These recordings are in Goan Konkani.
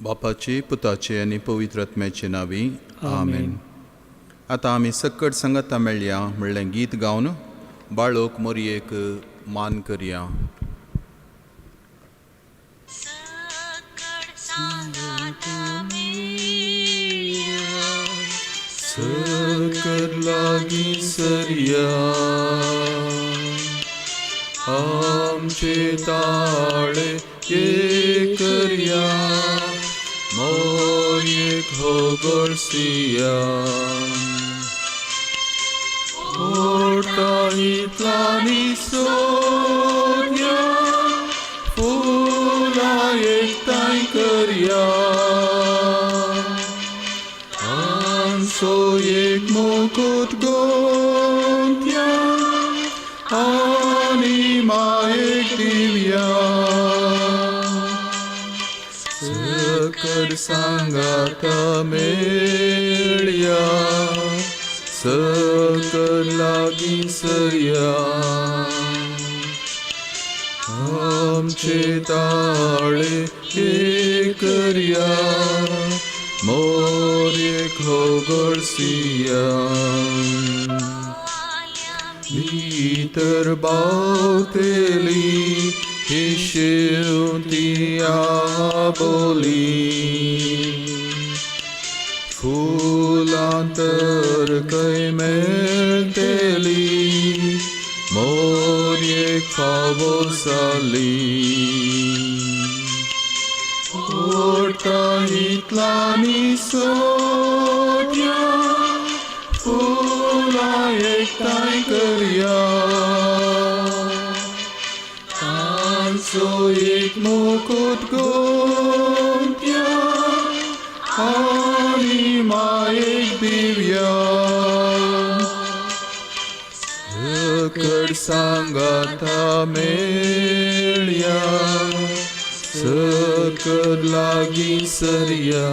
बापाचे, पुताचे आनी पवित्र आत्म्याचे नांवी, आमेन. आतां आमी सक्कड सांगाता मेळया म्हणलें गीत गावन बाळोक मोरयेक मान करया. सकड सांगाता मेळया, सकड लागीं सरया, आमचे ताळे एक करया, मोरयेक होगळसिया. ओडटा इतलांनी सोदया, फुलां एकठांय करया, आमचो एक मुकूट गोंथया आनी मायेक दिवया. सकड सांगाता मेळया, सकड लागीं सरया, आमचे ताळे एक करया, मोरयेक होगळसिया. भितर बावतेली ही शेवती आबोली, फुलां तर खंय मेळटली, मोरयेक फावो जाली. ओडटा इतलांनी सोदया, फुलां एकठांय करया, तांचो एक मुकूट गोंथया आनी मायेक दिवया. सकड सांगाता मेळया, सकड लागीं सरया,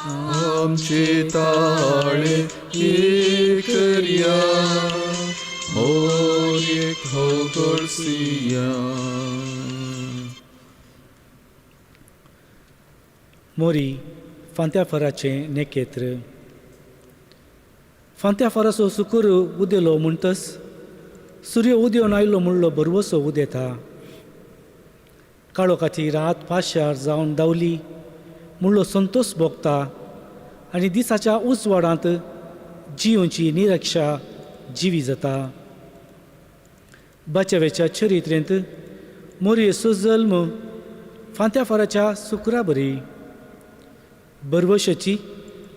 आमचे ताळे एक करया, मोरयेक होगळसिया. मोरी फांत्याफराचें नेकेत्र. फांत्याफराचो सुकूर उदेलो म्हणटस सूर्य उदेवन आयलो म्हणलो बरवसो उदेता. काळोखाची रात पाशार जावन धांवली म्हणलो संतोश भोगता आनी दिसाच्या उजवाडांत जिवची निरक्षा जिवी जाता. बाचेवेच्या चरित्रेंत मोरयेचो जल्म फांत्याफाराच्या सुकरा बरी बरवशाची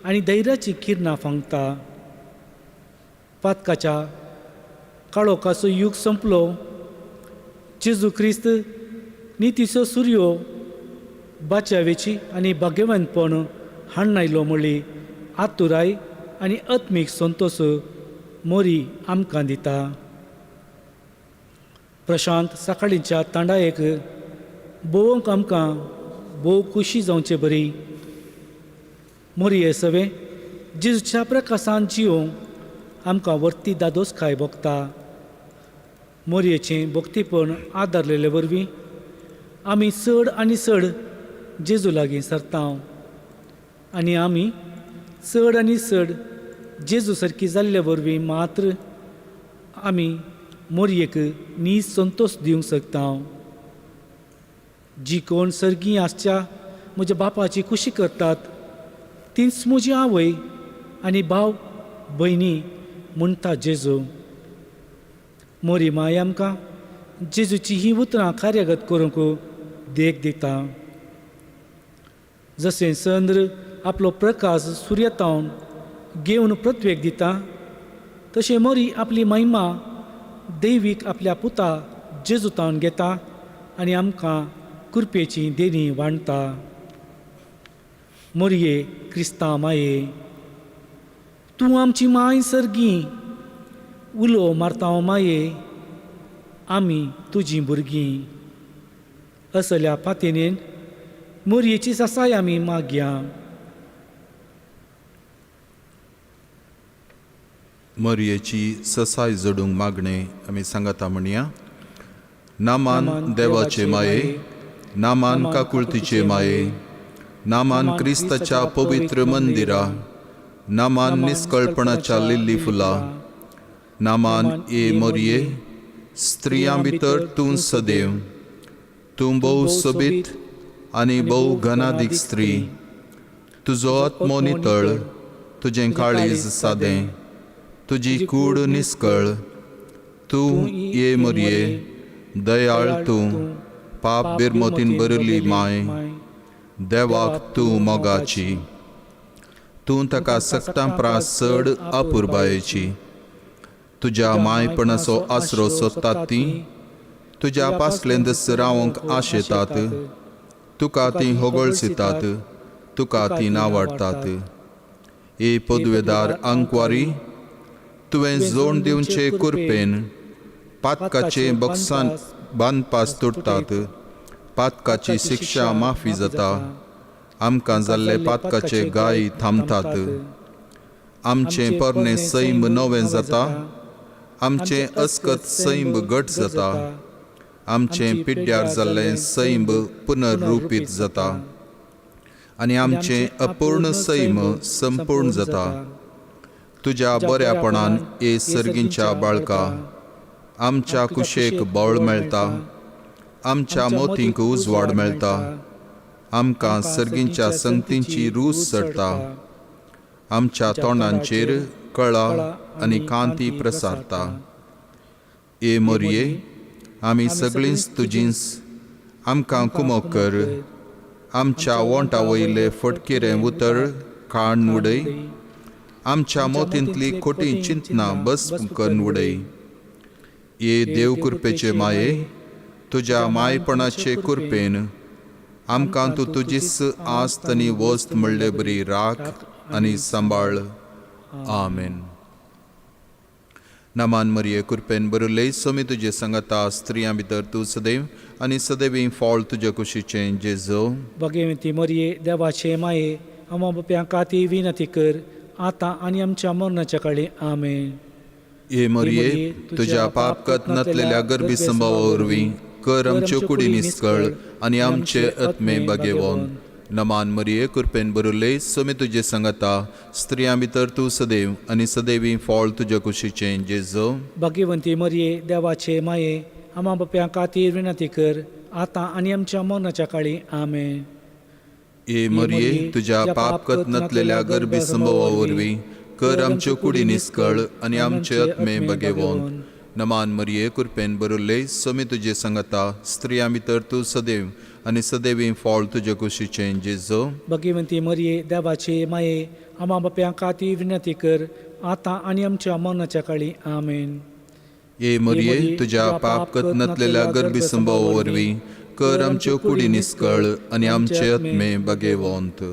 आनी धैर्याची किरणां फांगता. पातकाच्या काळोखाचो युग संपलो. जेजू क्रिस्त नितीचो सुर्यो बाचावेची आनी भाग्यवंतपण हाडून आयलो म्हळ्ळी आतुराय आनी आत्मीक संतोश मोरी आमकां दिता. प्रशांत सकाळींच्या तांडायेक भोवंक आमकां भोव खोशी जावचे बरी मोरये सवें जेजूच्या प्रकाशान जिवोवंक आमकां वर्ती दादोसकाय भोगता. मोरयेचें भक्तीपण आदारलेले वरवीं आमी चड आनी चड जेजू लागीं सरता आनी आमी चड आनी चड जेजू सारकी जाल्ले वरवीं मात्र आमी मोरयेक नीज संतोश दिवंक शकता. जी कोण सर्गी आसच्या म्हज्या बापाची खुशी करतात तीच म्हजी आवय आनी भाव भयणी म्हणटा जेजू. मोरी माय आमकां जेजूची ही उतरां कार्यगत करूंक देख दिता. जशें चंद्र आपलो प्रकाश सुर्यतावन घेवन पृथ्वेक दिता तशें मोरी आपली महिमा दैवीक आपल्या पुता जेजूतावन घेता आनी आमकां कृपेची देणी वांडटा. मोरये क्रिस्तांव माये, तूं आमची माय सर्गी, उलो मारता माये, आमी तुजीं भुरगीं. असल्या पातेनेन मोरयेची सासाय आमी मागया. मरयेची ससाय जोडूंक मागणें आमी सांगाता म्हणया. नामान देवाचे माये, नामान काकुळतीचे माये, नामान क्रिस्ताच्या पवित्र मंदिरा, नामान निस्कळपणाच्या लिल्ली फुला, नामान ए मोरये, स्त्रियां भितर तूं सदैव, तूं भोव सोबीत आनी भोव घनादीक स्त्री, तुजो आत्मो नितळ, तुजें काळीज सादें, तुजी कूड निस्कळ, तूं ये मोरये, दयाळ तूं, पाप बिरमोतीन भरिल्ली माय, देवाक तूं मोगाची, तूं ताका सक्तां प्रास चड अपुरबायेची, तुज्या मायपणाचो आसरो सोदतात ती, तुज्या पासलेंत रावंक आशेतात, तुका तीं होगळसितात, तुका तीं नावाडटात. ए पदवेदार अंकवारी, तुवें जोड दिवचे कुरपेन पातकाचे बक्सान बांदपास तुटतात, पातकाची शिक्षा माफी जाता, आमकां जाल्ले पातकाचे गाय थांबतात, आमचें पोरणें सैम नवें जाता, आमचें अस्कत सैम घट जाता, आमचें पिड्ड्यार जाल्लें सैम पुनर्रुपीत जाता आनी आमचें अपूर्ण सैम संपूर्ण जाता. तुज्या बऱ्यापणान ए सर्गींच्या बाळका, आमच्या कुशेक बळ मेळटा, आमच्या मोतींक उजवाड मेळटा, आमकां सर्गींच्या संगतींची रूच चडटा, आमच्या तोंडांचेर कळा आनी कांती प्रसारता. ए मोरये, आमी सगळींच तुजींच, आमकां कुमोक कर, आमच्या वोंटा वयले फटकिरें उतर काण उडय, आमच्या मोतींतली खोटी चिंतना बस करून उडय. ये देव कृपेचे माये, तुज्या मायपणाचे कुरपेन आमकां तूं तुजीच आस्त आनी वस्त म्हणले बरी राख आनी सांबाळ. आमेन. नमान मरिये, कुरपेन बरुले, सोमी तुजे संगता, स्त्रियां भितर तूं सदैव आनी सदैवी फळ तुजे कुशीचें जेजो. भगवती मरिये, देवाचे माये, आमा बाप्यां काती विनंती कर, आतां आनी आमच्या मरणाच्या काळी. आमेन. हे मरिये, तुज्या पापकत नतलेल्या गर्भी संभावा वरवीं कर आमच्यो कुडी निस्कळ आनी आमचे आत्मे बगेवन. नमान मरिये, कुरपेन बरुले, सोमी तुजे संगता, स्त्रियां भितर तूं सदैव आनी सदैवी फळ तुज्या कुशीचें जेजो. भगवंती मरिये, देवाचे माये, आमा बाप्यां कातीर विनंती कर, आतां आनी आमच्या मरणाच्या काळी. आमेन. हे मरिये, तुज्या पापकत नतलेल्या गर्भी संभवा वरवीं कर आमच्यो कुडी निस्कळ आनी आमचे आत्मे बगेवन. नमान मरिये, कुरपेन बरुले, सोमी तुजे संगता, स्त्रियां भितर तूं सदैव आनी सदैवी फळ तुजे कुशीचें जेजो. भगवंती मरिये, देवाचे माये, आमा बाप्यां कातीर विनंती कर, आतां आनी आमच्या मरणाच्या काळी. आमेन. हे मरिये, तुज्या पापकत नतलेल्या गर्भी संभवा वरवीं कर आमच्यो कुडी निस्कळ आनी आमचे आत्मे बगेवंत.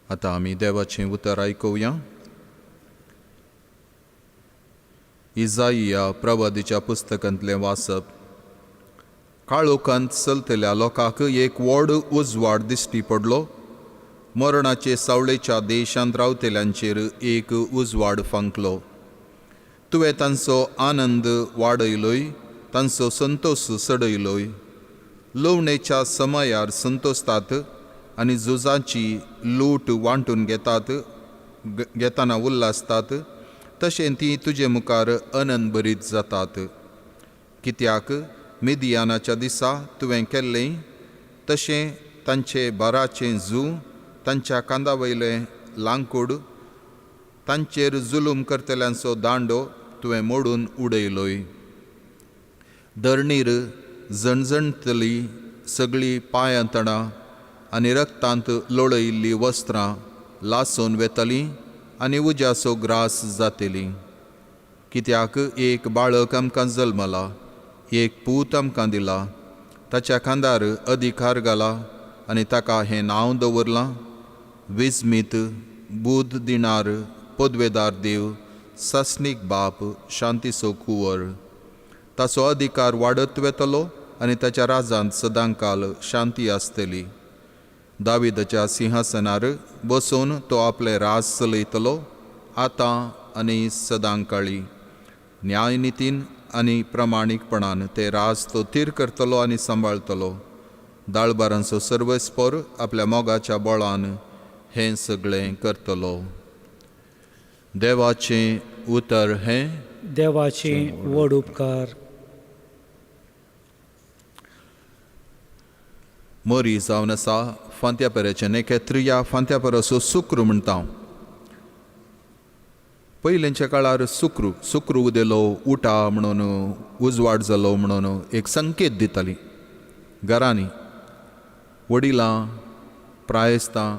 आतां आमी देवाचें उतर आयकुया. इजाइया प्रवादीच्या पुस्तकांतलें वाचप. काळोखांत चलतल्या लोकांक एक व्हड उजवाड दिश्टी पडलो, मरणाचे सावळेच्या देशांत रावतल्यांचेर एक उजवाड फांकलो. तुवें तांचो आनंद वाडयलोय, तांचो संतोश चडयलोय. लुवणेच्या समयार संतोसतात आनी झुजाची लूट वांटून घेतात घेतना उल्हासतात, तशें ती तुजे मुखार अनंद भरीत जातात. कित्याक मिदियानाच्या दिसा तुवें केल्लें तशें तांचे बाराचें जू, तांच्या कांदा वयलें लांकूड, तांचेर जुलूम करतल्यांचो दांडो तुवें मोडून उडयलोय. धरणीर झणझणतली सगळीं पांयांतणां आनी रक्तांत लोळयिल्लीं वस्त्रां लासून वेतलीं आनी उज्याचो ग्रास जातली. कित्याक एक बाळक आमकां जल्मला, एक पूत आमकां दिला, ताच्या खांदार अधिकार घाला आनी ताका हें नांव दवरलां, विस्मीत, बूद दिणार, पदवेदार देव, सासणीक बाप, शांतीचो कुंवर. ताचो अधिकार वाडत वेतलो आनी ताच्या राजांत सदांकाल शांती आसतली. दाविदाच्या सिंहासनार बसून तो आपलें राज चलयतलो, आतां आनी सदांकाळी, न्यायनितीन आनी प्रामाणीकपणान ते राज तो थीर करतलो आनी सांबाळतलो. दाळबारांचो सर्वेस्पोर आपल्या मोगाच्या बळान हें सगळें करतलो. देवाचें उतर हें. देवाचे व्हड उपकार. मोरी जावन आसा फांत्या पेराचें नेकेत्र ह्या फांत्या पेराचो सुक्रू म्हणटा हांव. पयलींच्या काळार सुक्रू सुक्रू उदेलो उठा म्हणून, उजवाड जालो म्हणून एक संकेत दिताली घरांनी. वडिलां प्रायस्तां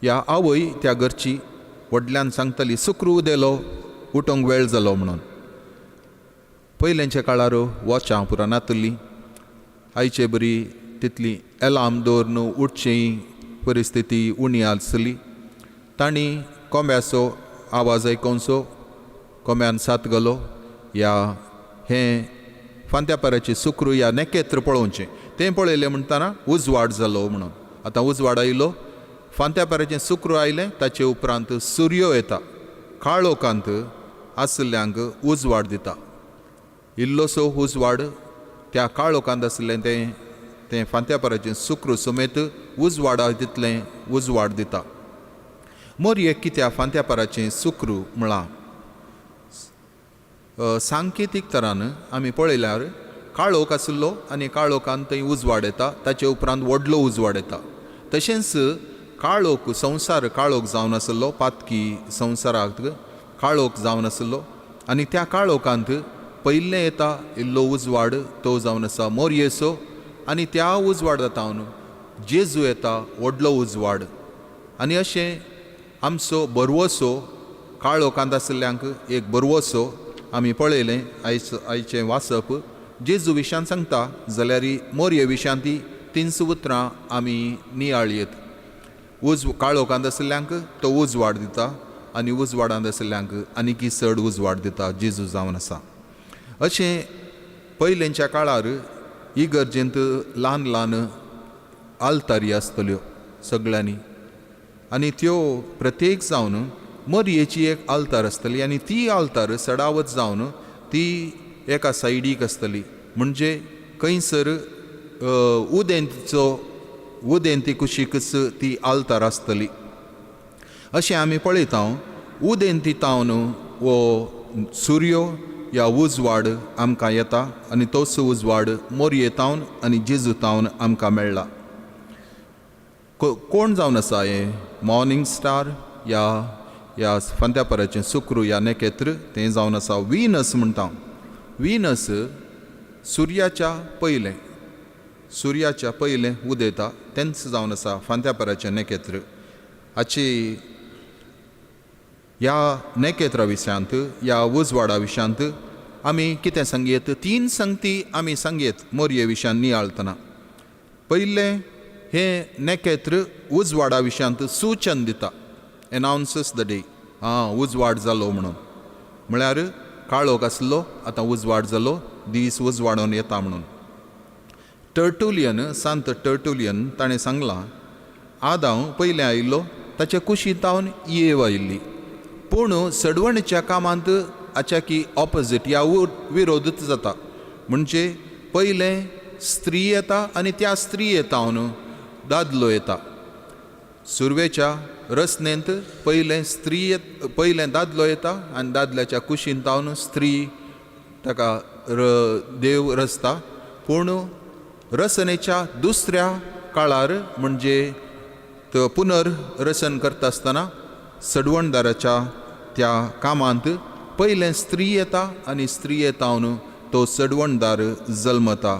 ह्या आवय त्या घरची व्हडल्यान सांगताली सुक्रू उदेलो उठोंक वेळ जालो म्हणून. पयलींच्या काळार वॉचां पुरा नातली, आयचे बरी तितली एलार्म दवरून उठची परिस्थिती उणी आसली. तांणी कोंब्याचो आवाज आयकोनसो कोंब्यान सात घालो ह्या हें फांत्यापाराचें सुक्रू ह्या नेकेत्र पळोवचें. तें पळयलें म्हणटना उजवाड जालो म्हणून. आतां उजवाड आयलो, फांत्यापाराचें सुक्रू आयलें, ताचे उपरांत सुर्यो येता, काळोखांत आशिल्ल्यांक उजवाड दिता. इल्लोसो उजवाड त्या काळोखांत आशिल्लें तें तें फांत्यापाराचें सुक्रू समेत उजवाडा तितलें उजवाड दिता. मोरयेक कित्या फांत्यापाराचें सुक्रू म्हळां? सांकेतीक तरान आमी पळयल्यार काळोख आशिल्लो आनी काळोखान थंय उजवाड येता, ताचे उपरांत व्हडलो उजवाड येता. तशेंच काळोख संवसार काळोख जावन आशिल्लो, पातकी संवसाराक काळोख जावन आशिल्लो आनी त्या काळोखांत पयलें येता इल्लो उजवाड, तो जावन आसा मोरयेचो आनी त्या उजवाडा तावन जेजू येता व्हडलो उजवाड. आनी अशें आमचो बरवसो काळोखांत आशिल्ल्यांक एक बरवसो आमी पळयलें. आयज आयचें वाचप जेजू विशयान सांगता जाल्यार मोरये विशयान ती तीनस उतरां आमी नियाळयेत. काळोखांत आशिल्ल्यांक तो उजवाड दिता आनी उजवाडांत आशिल्ल्यांक आनीकी चड उजवाड दिता जेजू जावन आसा. अशें पयलींच्या काळार इगर्जेंत ल्हान ल्हान आल्तारी आसतल्यो सगळ्यांनी आनी त्यो प्रत्येक जावन मोरयेची एक आल्तार आसतली आनी ती आल्तार सडावत जावन ती एका सायडीक आसतली, म्हणजे खंयसर उदेंतीचो उदेंती कुशीकच ती आल्तार आसतली. अशें आमी पळयता उदेंती तावन हो सुर्यो ह्या उजवाड आमकां येता आनी तोच उजवाड मोरये तावन आनी जेजू तावन आमकां मेळ्ळा. कोण जावन आसा हें मॉर्निंग स्टार ह्या ह्या फांत्यापाराचें सुक्रू ह्या नेकेत्र? तें जावन आसा विनस म्हणटा. विनस सुर्याच्या पयलें, सुर्याच्या पयलें उदेता, तेंच जावन आसा फांत्यापाराचें नेकेत्र. हाची ह्या नेकेत्रा विशयांत ह्या उजवाडा विशयांत आमी कितें सांगयेत? तीन संगती आमी सांगयेत मोरये विशयान नियाळतना. पयलें, हें नेकेत्र उजवाडा विशयांत सूचन दिता, एनाउन्सस the day, आं उजवाड जालो म्हणून. म्हळ्यार काळोख आसलो आतां उजवाड जालो, दीस उजवाडोन येता म्हणून. टर्टुलियन, सांत टर्टुलियन ताणें सांगलां आदांव पयलें आयिल्लो ताच्या कुशींत येव आयिल्ली, पूण सडवणीच्या कामांत आचाकी ऑपोजीट ह्या विरोधूच जाता. म्हणजे पयलें स्त्री येता आनी त्या स्त्री येतावन दादलो येता. सुरवेच्या रचनेंत पयलें स्त्री पयलें दादलो येता आनी दादल्याच्या कुशीन तावन स्त्री ताका देव रचता. पूण रचनेच्या दुसऱ्या काळार म्हणजे पुनर्रचन करता आसतना सडवणदाराच्या त्या कामांत पयलें स्त्री येता आनी स्त्री येतावन तो सडवणदार जल्मता.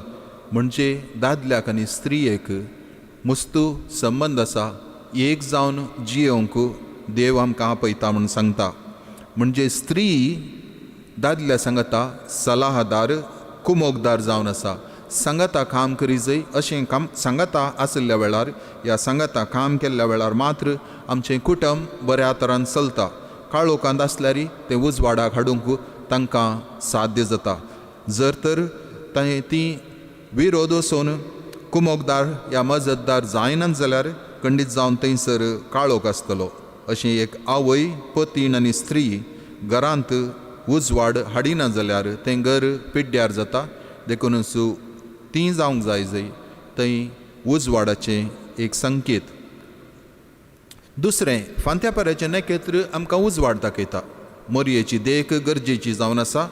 म्हणजे दादल्याक आनी स्त्रियेक मुस्तू संबंद आसा, एक जावन जियोवंक देव आमकां आपयता म्हूण सांगता. म्हणजे स्त्री दादल्या सांगता सलाहदार कुमोकदार जावन आसा, सांगाता काम करी जाय. अशें काम सांगाता आशिल्ल्या वेळार ह्या सांगाता काम केल्ल्या वेळार मात्र आमचें कुटुंब बऱ्या तरान चलता. काळोखांत आसल्यार तें उजवाडाक हाडूंक तांकां साध्य जाता. जर तर ती विरोध वचून कुमोकदार ह्या मजतदार जायनात जाल्यार खंडीत जावन थंयसर काळोख आसतलो. अशें एक आवय पतीण आनी स्त्री घरांत उजवाड हाडिना जाल्यार तें घर पिड्ड्यार जाता. देखूनच ती जावंक जाय जय थंय उजवाडाचें एक संकेत. दुसरें, फांत्यापाऱ्याचें नखेत्र आमकां उजवाड दाखयता. मोरयेची देख गरजेची जावन आसा.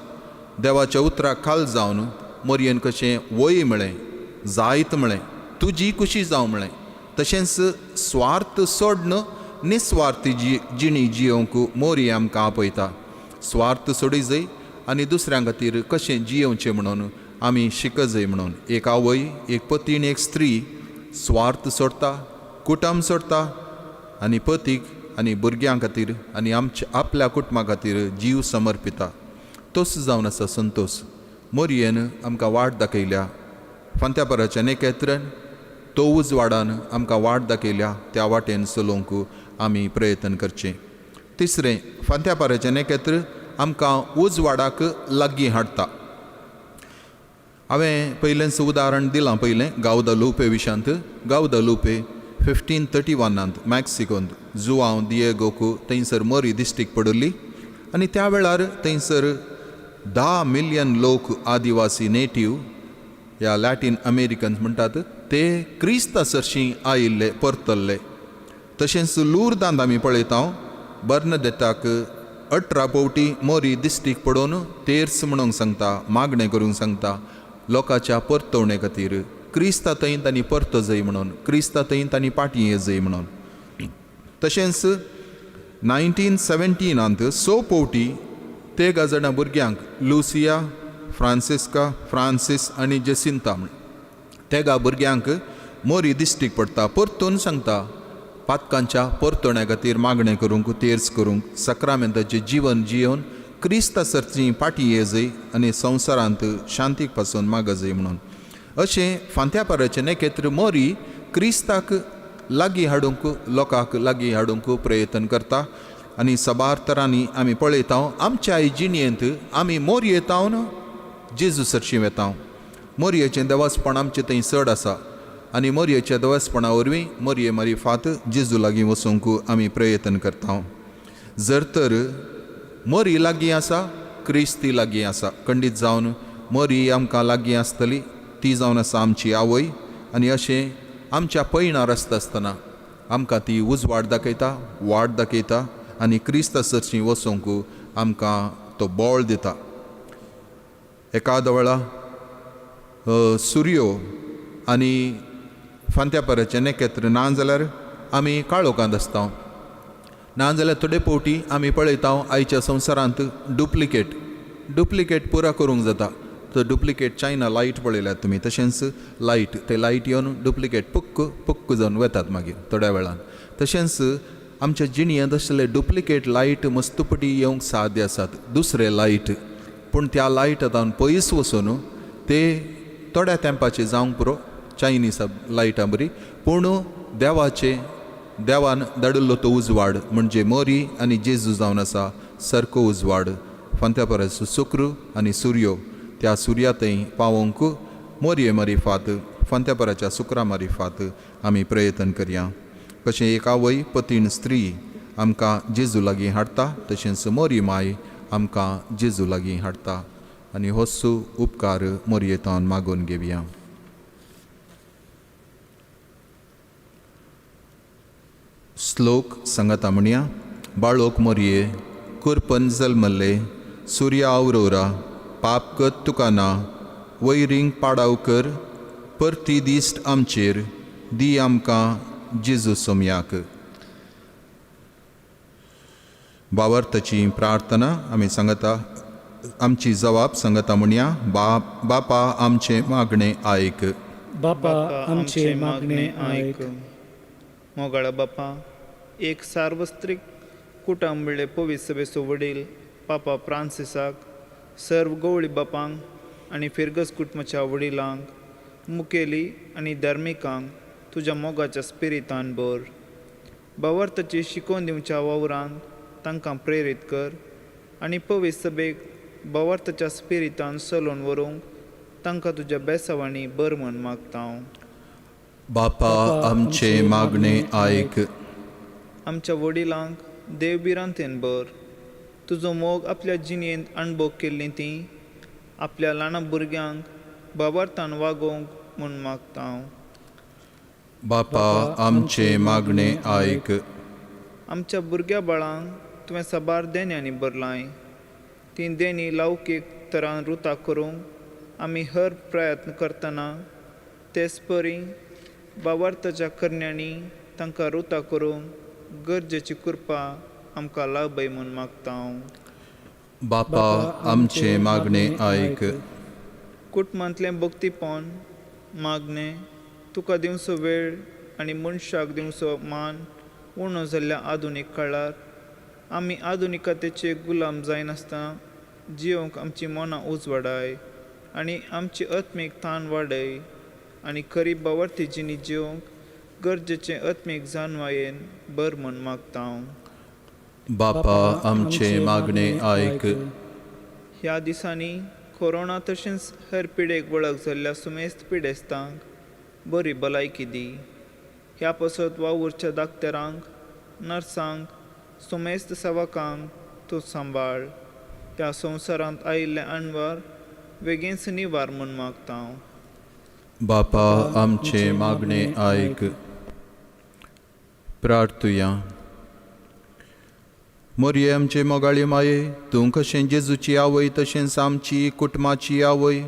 देवाच्या उतराक खाल जावन मोरयेन कशें वय म्हळें, जायत म्हळें, तुजी खुशी जावं म्हळें. तशेंच स्वार्थ सोडन निस्वार्थी जी जिणी जियोवंक मोरी आमकां आपयता. स्वार्थ सोडी जाय आनी दुसऱ्यां खातीर कशें जियोवचें म्हणून आमी शिक जाय म्हणून. एक आवय, एक पती आनी एक स्त्री स्वार्थ सोडटा, कुटुंब सोडटा आनी पतीक आनी भुरग्यां खातीर आनी आमच्या आपल्या कुटुंबा खातीर जीव समर्पिता. तोच जावन आसा संतोश. मोरयेन आमकां वाट दाखयल्या. फांत्यापराच्या नेकेत्रन तो उजवाडान आमकां वाट दाखयल्या, त्या वाटेन चलोवंक आमी प्रयत्न करचें. तिसरें, फांत्यापाराचें नेकेत्र आमकां उजवाडाक लागीं हाडटा. हांवें पयलेंच उदाहरण दिलां पयलें गावदा लुपे विशांत. गावदा लुपे 1531 मॅक्सिकोंत जुआंव दियेगोक थंयसर मोरी दिश्टीक पडिल्ली आनी त्या वेळार थंयसर 10 मिलियन लोक आदिवासी नेटीव ह्या लॅटीन अमेरिकन्स म्हणटात ते क्रिस्ता सरशीं आयिल्ले परतल्ले. तशेंच लुर्दांत आमी पळयता बर्नदेताक 18 फावटी मोरी दिश्टीक पडोवन तेर्स म्हणूंक सांगता, मागणें करूंक सांगता लोकांच्या परतवणे खातीर. क्रिस्ता थंय तांणी परत जाय म्हणून, क्रिस्ता थंय तांणी पाटी ये जाय म्हणून. तशेंच 1917 6 फावटी तेगा जाणां भुरग्यांक लुसिया, फ्रांसिस्का, फ्रांसीस आनी जेसिंता म्हण तेगा भुरग्यांक मोरी दिश्टीक पडटा, परतून सांगता पातकांच्या परतण्या खातीर मागणें करूंक, तेर्स करूंक, सक्रामेंताचें जिवन जियोवन क्रिस्ता सरची पाटी ये जाय आनी संवसारांत शांतीक पासून माग जाय म्हणून. अशें फांत्यापाराचें नेकेत्र मोरी क्रिस्ताक लागीं हाडूंक, लोकांक लागीं हाडूंक प्रयत्न करता. आनी साबार तरांनी आमी पळयता आमच्या जिणेंत आमी मोरयेतावन जेजू सरशीं वेता. मोरयेचें देवासपण आमचें थंय चड आसा आनी मोरयेच्या देवासपणा वरवीं मोरये मारिफात जेजू लागीं वचूंक आमी प्रयत्न करता. जर तर मोरी लागीं आसा, क्रिस्ती लागीं आसा, खंडीत जावन मोरी आमकां लागीं आसतली. ती जावन आसा आमची आवय आनी अशें आमच्या पयणार आसता आसतना आमकां ती उजवाड दाखयता, वाट दाखयता आनी क्रिस्ता सरशीं वचूंक आमकां तो बळ दिता. एकाद वेळा सुर्यो आनी फांत्यापाराचें नखेत्र ना जाल्यार आमी काळोखांत आसता. ना जाल्यार थोडे फावटी आमी पळयता आयच्या संवसारांत डुप्लिकेट डुप्लिकेट पुरा करूंक जाता. तर डुप्लिकेट चायना लायट पळयल्यात तुमी, तशेंच लायट ते लायट येवन डुप्लिकेट पुक्क पुक्क जावन वेतात मागीर थोड्या वेळान. तशेंच आमच्या जिणयेंत आशिल्ले डुप्लिकेट लायट मस्तपटी येवंक साध्य आसात, दुसरे लायट, पूण त्या लायटान पयस वचून ते थोड्या तेंपाचे जावंक पुरो चायनीस लायटां बरी, पूण देवाचे देवान धाडिल्लो तो उजवाड म्हणजे मोरी आनी जेजू जावन आसा सारको उजवाड. फांत्या परस शुक्र आनी सुर्यो त्या सुर्या थंय पावोवंक मोरये मारिफात फांत्यापराच्या सुक्रा मारिफात आमी प्रयत्न करया. कशें एक आवय पतीण स्त्री आमकां जेजू लागीं हाडटा, तशेंच मोरी माय आमकां जेजू लागीं हाडटा आनी होच उपकार मोरयेतान मागून घेवया. श्लोक सांगाता म्हणया. बाळोक मोरये कुरपन जल्मल्ले सुर्या आवरोरा पापकत तुका ना वैरींग पाडाव कर परती दिश्ट आमचेर दी आमकां जेजू सोमयाक. बावर्ताची प्रार्थना आमी सांगता, आमची जवाब सांगता म्हणया. बाप बापा आमचें मागणें आयक. बापा आमचे मागणे आयक. मोगाळा बापा, एक सार्वत्रिक कुटुंब म्हणले पवित्र सभेचो वडील पापा फ्रांसिसाक, सर्व गवळी बापांक आनी फिरगज कुटुंबाच्या वडिलांक, मुखेली आनी धार्मिकांक तुज्या मोगाच्या स्पिरितान भर. भावार्थाची शिकोवन दिवच्या वावरान तांकां प्रेरीत कर आनी पवित्र सभेक भावार्थाच्या स्पिरितान चलोवन व्हरूंक तांकां तुज्या बेसावांनी बर म्हण मागता हांव. बापा आमचे मागणे आयक. आमच्या वडिलांक देव भिरांतेन भर तुजो मोग आपल्या जिणेंत अणभव केल्लीं तीं आपल्या ल्हान भुरग्यांक बाबार्थान वागोवंक म्हूण मागता हांव. बापा आमचें मागणें आयक. आमच्या भुरग्या बाळांक तुवें साबार देण्यांनी भरलाय. तीं देणीं लावकीक तरान रुता करूंक आमी हर प्रयत्न करतना तेच परी बाबार्थाच्या करण्यांनी तांकां रुता करूंक गरजेची कृपा आमकां लाभय म्हूण मागता हांव. बापा आमचें मागणें आयक. कुटुंबांतलें भक्तीपण मागणें तुका दिवचो वेळ आनी मनशाक दिवचो मान उणो जाल्ल्या आधुनीक काळार आमी आधुनिकतेचे गुलाम जायनासतना जियोंक आमची मनां उजवाडाय आनी आमची आत्मीक ताण वाडय आनी खरी बावर्ती जिणी जिवंक गरजेचें आत्मीक जाणवायेन बर म्हूण मागता हांव. बापा आमचें मागणें आयक. ह्या दिसांनी कोरोना तशेंच हेर पिडेक वळख जाल्ल्या सुमेस्त पिडेस्तांक बरी भलायकी दी. ह्या पासत वावुरच्या दाक्तेरांक, नर्सांक, सुमेस्त सेवकांक तूं सांबाळ. ह्या संवसारांत आयिल्ले अणवार वेगींच निवार म्हूण मागता हांव. बापा आमचें मागणें आयक. प्रार्थुया. मोरये आमचे मोगाळी माये, तूं कशें जेजूची आवय तशेंच आमची कुटुंबाची आवय.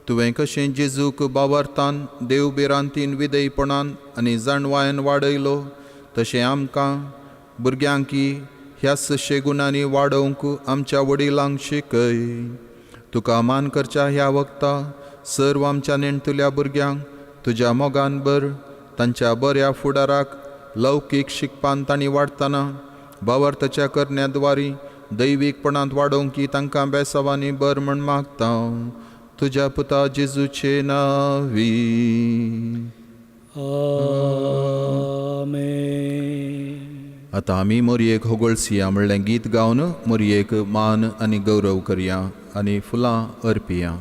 तुवें कशें जेजूक बावरतान देव भिरांतीन विधेयपणान आनी जाणवायन वाडयलो तशें आमकां भुरग्यांकी ह्याच शेगुणांनी वाडोवंक आमच्या वडिलांक शिकय. तुका मान करच्या ह्या वखता सर्व आमच्या नेणटुल्या भुरग्यांक तुज्या मोगान भर. तांच्या बऱ्या फुडाराक लौकीक शिकपान तांणी वाडटना बावरताच्या करण्या द्वारी दैवीकपणांत वाडोवंक की तांकां बेसावांनी बर म्हण मागता तुज्या पुता जेजूचे नांवी. आमेन. आतां आमी मोरयेक होगळसिया म्हणलें गीत गावन मोरयेक मान आनी गौरव करया आनी फुलां अर्पिया.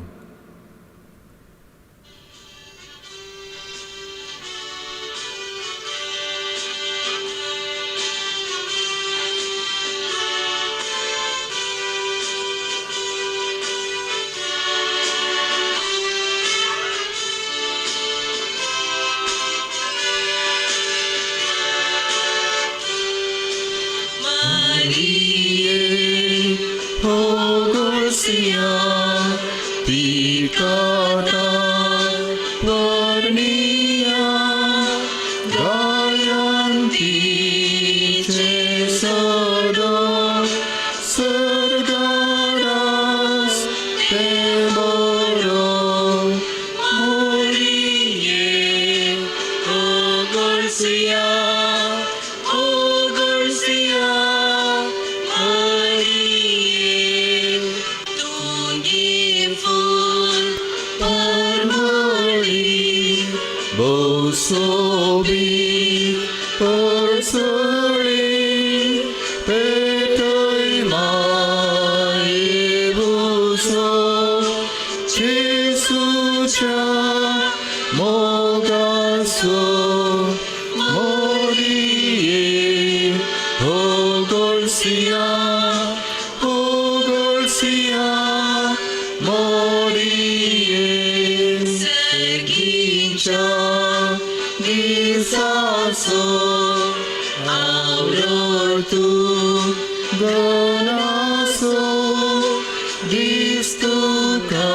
होगळसिया पिकाटा वर्णिया गायंतीचे सदा सर्गारास ते बरो. मोरिये होगळसिया, होगळसिया मोरिये, तुंगी फूल परमळी भोव सोबीत परसळी पेटय माये बुसो जेजूच्या मोगाचो. मोरिये होगळसिया, होगळसिया मोरिये. सर्गीच्या दिसाचो आवृतू गणासो दिस्तुका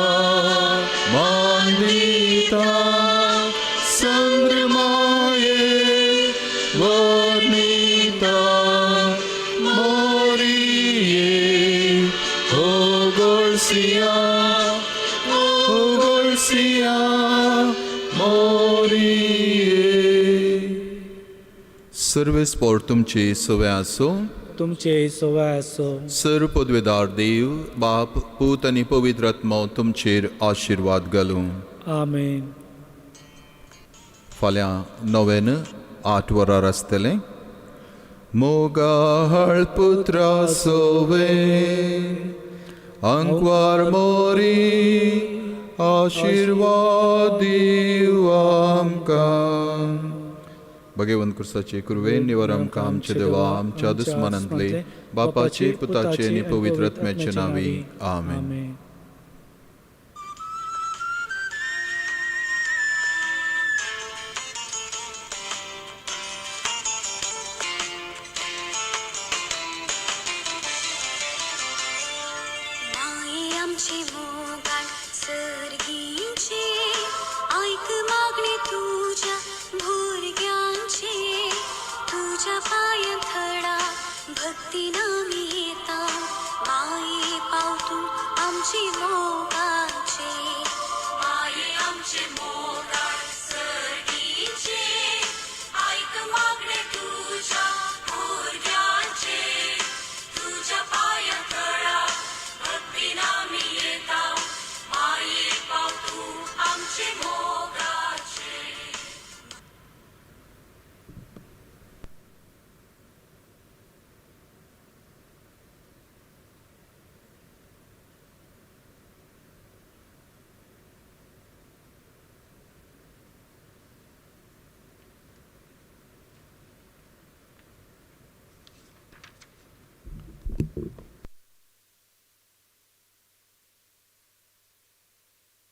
मांदिता संभ्रमाये वर्णिता. मोरिये होगळसिया, होगळसिया मोरिये. सर्वेस्पोर तुमची सवय आसूं. तुमचे सवाय आसो. सर पदवेदार देव बाप पूत आनी पवित्र आत्मो तुमचेर आशिर्वाद घालूं. आमेन. फाल्यां नव्यान 8 वरां आसतलें. मोगाळ पुत्रा सोवे अंकवार मोरी आशिर्वाद दिव आमकां. भगवंत क्रिस्ताचे कुरवे निवर आमकां आमच्या देवा आमच्या दुस्मानांतले बापाचे पुताचे आनी पवित्र आत्म्याचे नांवी आमेन. आमेन. माई आमची मोगाळ सर्गीची, ऐक मागणे तुझ्या भुरग्यांची, तुझ्या पाय थडा भक्तीना.